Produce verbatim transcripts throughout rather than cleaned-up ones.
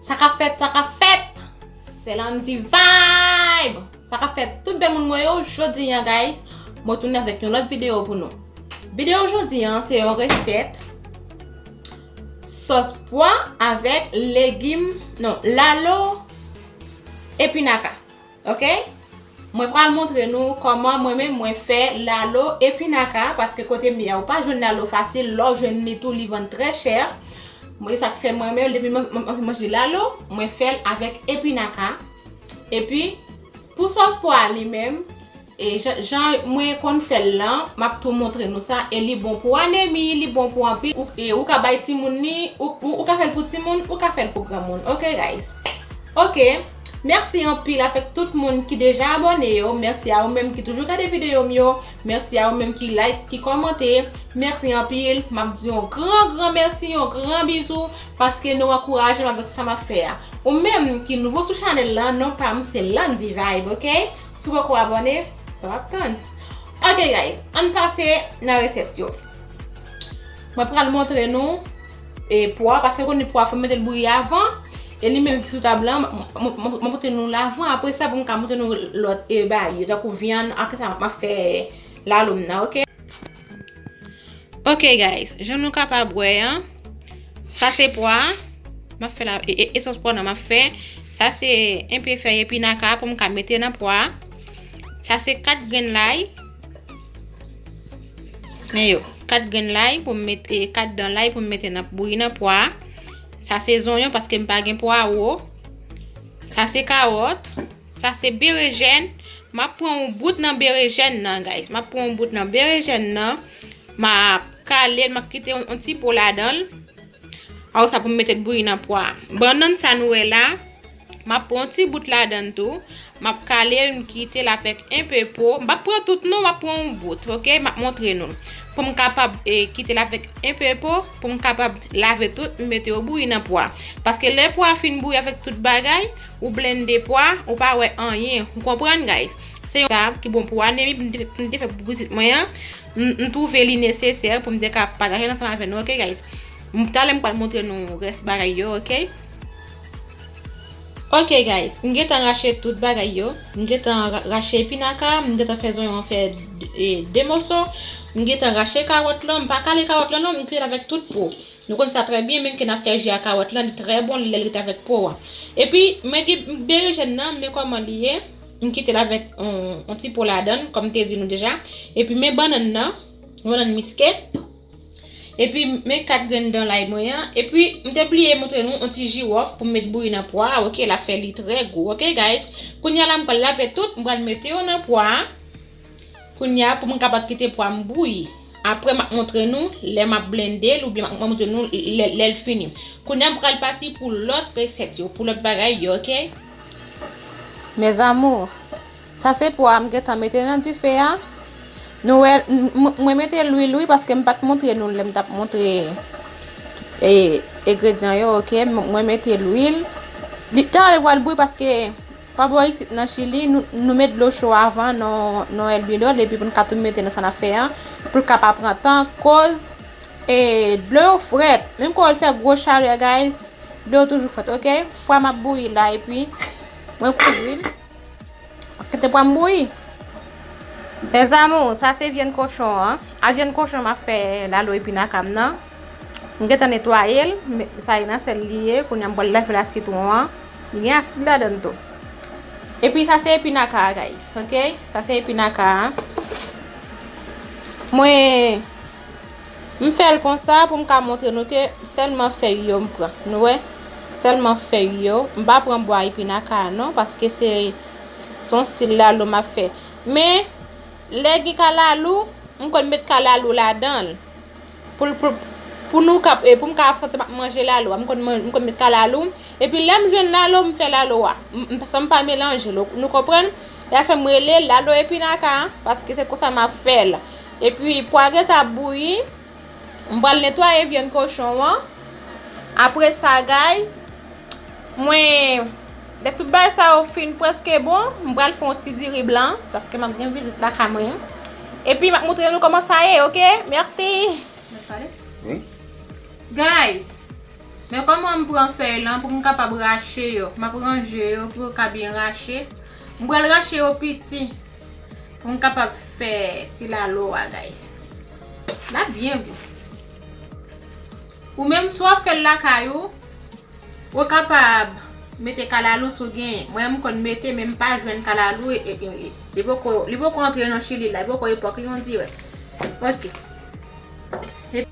Sa k ap fèt, sa k ap fèt? Se Landy Vibe! Sa k ap fèt tout bèl moun mwen yo, jodi a, guys, mwen tounen avèk yon lòt videyo pou nou. Videyo jodi a, se yon resèt sòs pwa avèk legim, non, lalo epinaka. Ok? Mwen pral montre nou kòman mwen menm mwen fè lalo epinaka, paske kote m ye a, ou pa jwenn lalo fasil, lè w jwenn li tou, li vann trè chè. Mwen, se sa k fè mwen menm, depi mwen, mwen, mwen manje lalo, mwen fè l avèk epinaka. Epi, pou sòs pwa li menm, e jan, jan mwen konn fè l lan, m ap tou montre nou sa, e li bon pou anemi, li bon pou anpil, ou, e ou ka bay timoun li, ou, ou, ou ka fè l pou timoun, ou ka fè l pou granmoun. Ok, guys? Ok, mèsi anpil avèk tout moun ki deja abòne yo. Mèsi a ou menm ki toujou gade videyo m yo. Mèsi a ou menm ki like, ki kòmante. Mèsi anpil. M ap di yon gran, gran mèsi, yon gran bizou, paske nou ankouraje m avèk sa m ap fè a. Ou menm ki nouvo sou chanèl lan, non pa m se Landy Vibe, ok? Si w poko abòne, sa w ap tann? Ok, guys, ann pase nan resèt yo. Mwen pral montre nou, e, pwa, paske w konnen pwa, fò m mete l bouyi avan. E li menm ki sou tab lan, m, m, m, m ap montre nou l avan. Apre sa, pou m ka montre nou lòt, e, bagay yo, tankou vyann, ak sa, m ap fè lalo m nan, ok? Ok, guys, jan nou kapab wè an, sa se pwa, m ap fè la, e, e, e sòs pwa nan m ap fè. Sa se enpe fèy epinaka pou m ka mete nan pwa. Sa se kat grenn lay. Men yo, kat grenn lay pou m mete, kat dan lay pou m mete nan, bouyi nan pwa. Sa se zonyon paske m pa gen pwawo. Sa se kawòt. Sa se berejèn. M ap pran yon bout nan berejèn nan, guys. M ap pran yon bout nan berejèn nan. M ap kale l, m ap kite yon, yon ti po ladan l. Apre sa pou m mete l bouyi nan pwa. Bannann sa nou wè la, m ap pran yon ti bout ladan l tou. M ap kale l, m kite l avèk enpe po. M p ap pran tout non, m ap pran yon bout, ok? M ap montre nou. Pou m kapab, e, kite l avèk enpe po, pou m kapab lave tout, m mete yo bouyi nan pwa. Paske lè pwa fin bouyi avèk tout bagay, ou blende pwa, ou pa wè anyen. Ou konprann, guys? Se yon sa ki bon pou anemi, m te, m te fè pou pitit mwen an. M, m twouve li nesesè pou m te ka pataje l ansanm avè nou, ok, guys? M, talè m pral montre nou rès bagay yo, ok? Ok, guys, m gentan rache tout bagay yo. M gentan ra-, rache epinaka, m gentan fè zonyon an fè, e, de moso. M gentan rache kawòt lan, m pa kale kawòt lan non, m kite l avèk tout po. Nou konn sa trè byen, menm ke n ap fè ji a kawòt lan, li trè bon lè l ret avèk po a. Epi, mwen gen berejèn nan, men kòman li ye. M kite l avèk on, on ti po ladan l, kòm m te di nou deja. Epi, men bannann nan, yon bannann miske. Epi, men kat grenn dan lay mwen an. Epi, m te bliye montre nou on ti jiwòf pou m met bouyi nan pwa a, ok? L ap fè li trè gou, ok, guys? Kounye a la, m pral lave tout, m pral mete yo nan pwa a. Kounye a, pou m kapab kite pwa m bouyi. Apre, m ap montre nou lè m ap blende l oubyen m ap montre nou lè, lè l fini. Kounye a, m pral pati pou lòt resèt yo, pou lòt bagay yo, ok? Mes amours, sa se pwa m gentan mete nan dife a. Nou wè, m, m, mwen mete lwil, wi, paske m pa t montre nou lè m t ap montre, e, engredyan yo, ok? M, mwen mete lwil. Li, talè l pral bouyi paske pa bò isit nan Chili, nou, nou met dlo cho avan, non, non el bidon, epi pou n ka tou mete nan sa n ap fè an, pou l ka pa pran tan, koz, e, dlo yo frèt. Menm kan w fè gwo chalè, guys, dlo yo toujou frèt, ok? Pwa m ap bouyi la, epi mwen kouvri l. Kite pwa m bouyi. Mes amours, sa se vyann kochon an. A vyann kochon m ap fè lalo epinaka m nan. M gentan netwaye l, men sa e nan sèl li ye. Kounye a m pral lave l ak sitwon an. Li gen asid ladan l tou. Epi sa se epinaka a, guys, ok? Sa se epinaka a. Mwen, m fè l konsa pou m ka montre nou ke sèlman fèy yo m pran. Nou wè? Sèlman fèy yo. M pa pran bwa epinaka a non, paske se, se yon stil lalo m ap fè. Men, lè gen kalalou, m konn met kalalou ladan l. Pou, pou, pou nou kap, e, pou m ka ap santi m ap manje lalo a, m konn man-, m konn met kalalou. Epi lè m jwenn lalo, m fè lalo a. M, m, san m pa melanje l, nou konprann? E sa fè m rele lalo epinaka, paske se konsa m ap fè l. Epi pwa gentan ap bouyi, m pral netwaye vyann kochon an. Apre sa, guys, mwen, lè tout bagay sa yo fin prèske bon, m pral fè yon ti diri blan, paske m ap gen vizit lakay mwen. Epi m ap montre nou kòman sa ye, ok? Mèsi. Wi. Guys, Men kòman m pran fèy lan pou m kapab rache yo? M ap ranje yo pou yo ka byen rache. M pral rache yo piti pou m kapab fè ti lalo a, guys. L ap byen gou. Ou menm, si w ap fè l lakay ou, ou kapab mete kalalou si w genyen. Mwen, m konn mete, men m pa jwenn kalalou, e, e, e, e, li poko, li poko antre nan Chili la, li poko epòk li, on dirè. Ok. E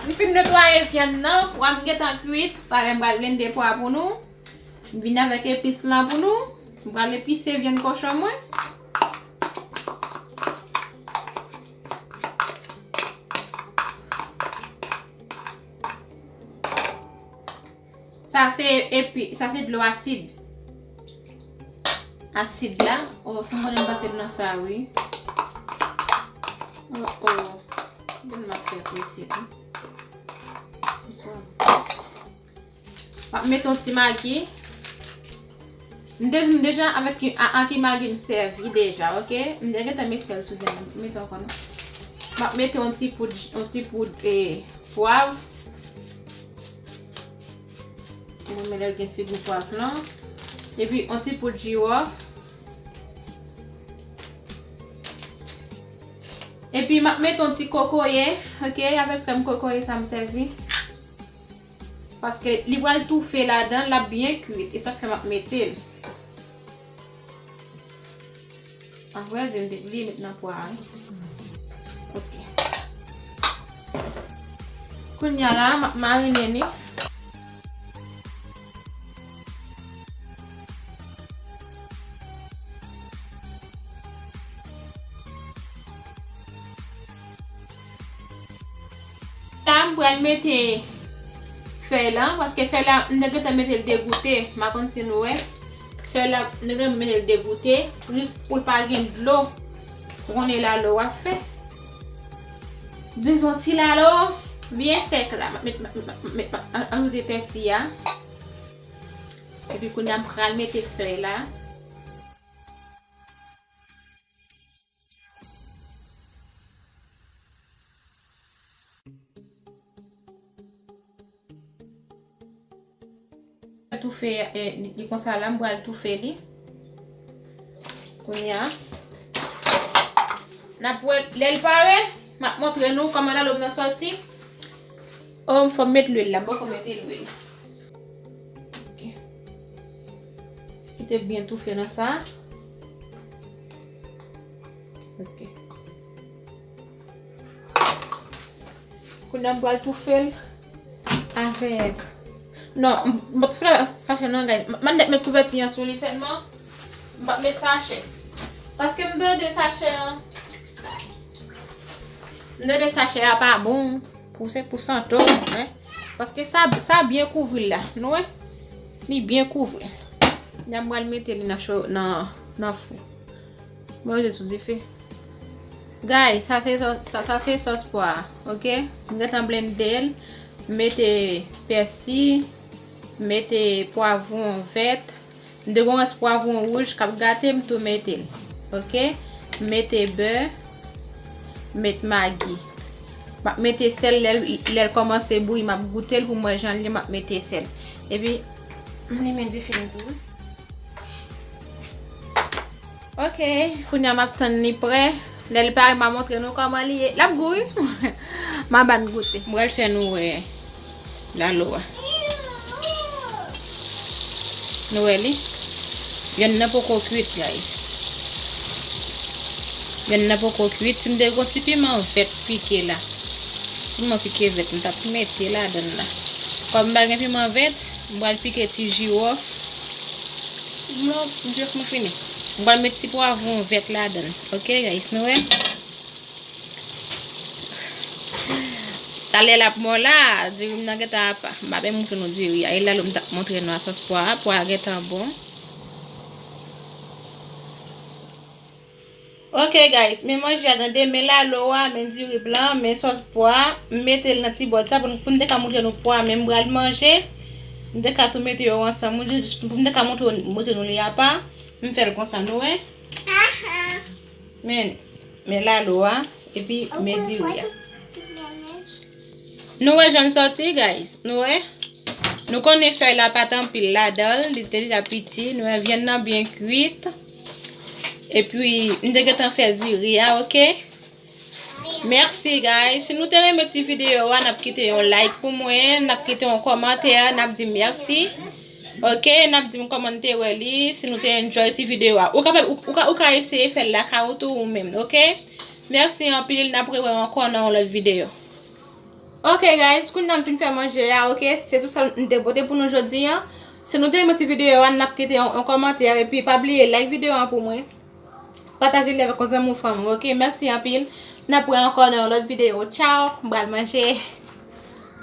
M fin netwaye vyann nan, pwa m gentan kwit, talè m pral blende pwa pou nou. M vin avèk epis lan pou nou. M pral epise vyann kochon mwen. Sa se epi, sa se dlo asid. Asid la. Oh, san konnen m pase nan sa, wi. Oh, oh. Bon, m ap fè prese tou. Bonsoir. M ap mete yon ti magi. M de-, m deja avèk ki, a, a ki magi m sèvi deja, ok? M te gentan met sèl sou vyann nan. M mete ankò non. M ap mete yon ti poud, yon ti poud, eh, pwav. Mwen renmen lè l gen ti gou pwav lan. Epi yon ti poud jiwòf. Epi m ap mete yon ti kokoye, ok? Avèk krèm kokoye sa m sèvi. Paske li pral toufe ladan, l ap byen kwit. E sa k fè m ap mete l. Apre, di m te bliye met nan pwa a, wi. Ok. Kounye a la, m ap marinen li. La, m pral mete fèy lan, paske fèy la, m te gentan mete l degoute. M pa konn si nou wè. Fèy la, m te gentan mete l degoute, jis pou l pa gen dlo. Ou konnen lalo w ap fè. Bezwen ti lalo, byen sèk la. M ap met, m ap, m ap, m ap, m ap ajoute pèsi a. Epi kounye a, m pral mete fèy la. Toufe, eh, li, li konsa la, m pral toufe li. Kounye a. N ap wè, lè l pare, m ap montre nou kòman lalo m nan sòti. Oh, fò m met lwil la, m poko mete lwil. Ok. Kite l byen toufe nan sa. Ok. Kounye a m pral toufe l avèk, non, m, m pa t fè sachè non, guys. M, m annik met kouvèti an sou li sèlman. M p ap met sachè. Paske m tande sachè an. M tande sachè a pa bon pou se pou sante w, wi. Paske sa, sa byen kouvri l la. Nou wè? Li byen kouvri. Kounye a m pral mete li nan cho, nan, nan fou. Mwen mete sou dife. Guys, sa se sòs, sa, sa se sòs pwa, ok? M gentan blende l, mete pèsi, mete pwavwon vèt, m te gon rès pwavwon wouj k ap gate, m tou mete l, ok? M mete bè, m met magi. M ap mete sèl lè l, lè l kòmanse bouyi, m ap goute l pou m wè jan l ye, m ap mete sèl. Epi, m limen dife m tou, wi. Ok, kounye a m ap tann li prè. Lè li pare, m a montre nou kòman li ye. L ap gou, wi. M a ba n goute. M pral fè nou wè lalo a. Nou wè li? Vyann nan poko kwit, guys. Vyann nan poko kwit. Si m te gon ti piman vèt pike la. Piman pike vèt, m t ap mete ladann la. Kòm m pa gen piman vèt, m pral pike ti jiwòf. Non, m jis fin fini. M pral met ti pwavwon vèt ladann. Ok, guys, nou wè? Talè l ap mò la, diri m nan gentan apa. M pa byen montre nou diri a. E lalo m t ap montre nou a sòs pwa a. Pwa a gentan bon. Ok guys, men manje a tande, men lalo a, men diri blan, men sòs pwa, m mete l nan ti bòl sa pou n, pou n te ka montre nou pwa, men m pral manje. M te ka tou mete yo ansanm, m di jis pou m te ka montre, montre nou li apa. M fè l konsa, nou wè. Men, men lalo a, epi men diri a. Nou wè jan l sòti, guys. Nou wè? Nou konnen fèy la pa t anpil ladan l, li te deja piti. Nou wè vyann nan byen kwit. Epi, m te gentan fè diri a, ok? Mèsi, guys. Si nou te renmen ti videyo a, n ap kite yon like pou mwen, n ap kite yon kòmantè, n ap di mèsi. Ok, n ap di m kòman n te wè li, si nou te enjoy ti videyo a. Ou ka fè, ou, ou ka, ou ka eseye fè l lakay ou tou ou menm, ok? Mèsi anpil, n ap rewè ankò nan yon lòt videyo. Ok guys, kounye a m fin fè manje a, ok? Se tou sa m te pote pou nou jodi a. Si nou te renmen ti videyo a, n ap kite yon, yon kòmantè, epi pa bliye like videyo a pou mwen. Pataje li avèk yon zanmi ou fanmi, ok? Mèsi anpil. N ap wè ankò nan yon lòt videyo. Tchao, m pral manje.